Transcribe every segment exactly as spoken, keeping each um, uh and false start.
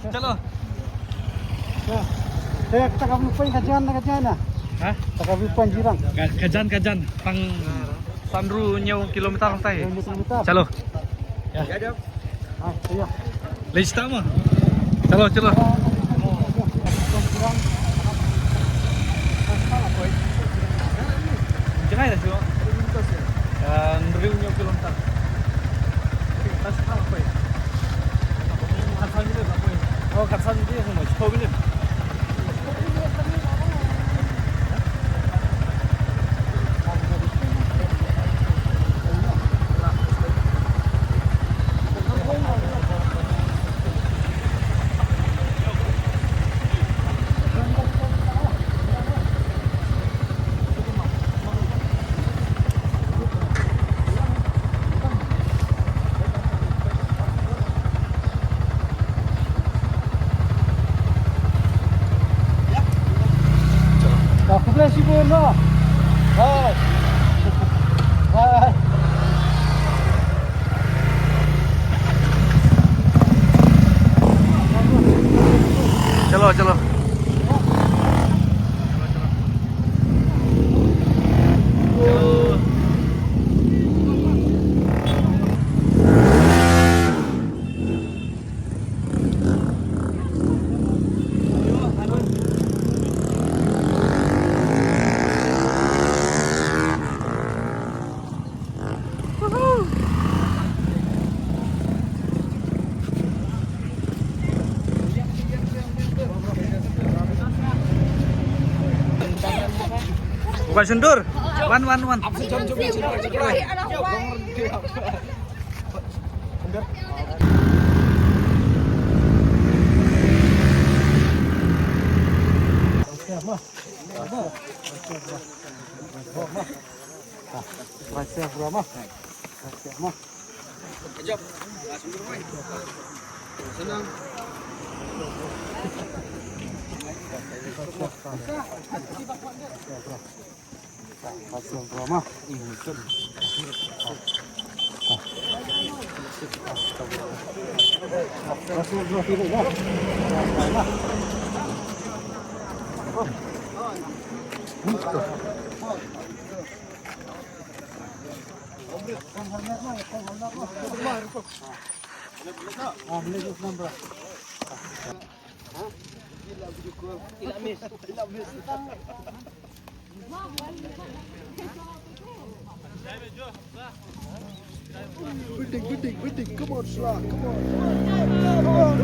Chalo. Ya. Eh, kita ka view point ka jan, ka jan na. Ha? Kita ka view point Jirang. Ka, ka jan, ka jan. Tang san hynriew hynñiew kilometer lang tai. Hynriew hynñiew kilometer. Chalo. Ya. Ah, iya. Lei start mo. Chalo, chalo. Jngai da sio. Hynriew hynñiew kilometer. Khatsan minit la poi. Oh, khatsan minit, shiphew minit. Dah, khublei shibun noh. Hai. Hai. Chalo, chalo. Bukan sundur. Wan, wan, wan. Bidding, bidding, bidding. Come on, Sla. Come on.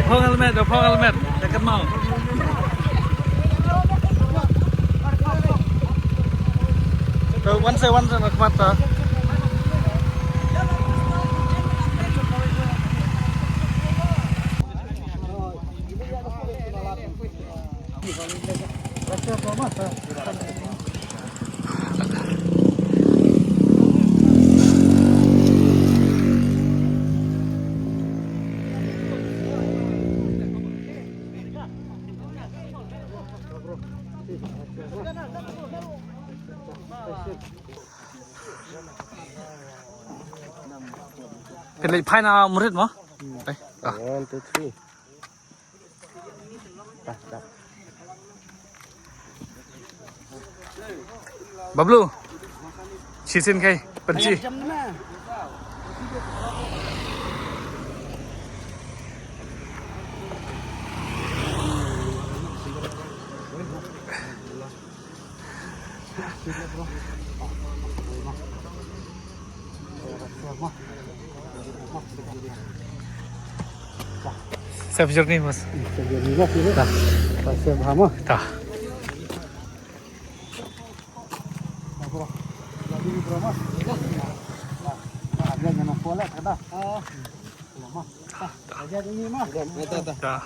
Phong helmet, phong helmet. Jacket mau. Wan se, wan se, nak mata. Pynleit phai na murit mo? Pynleit. Ah. One, two, three. Bablu. Shisien kai, panchi. Safe journey, boss. Safe journey, boss. Tah. Tah. Tah. Tah.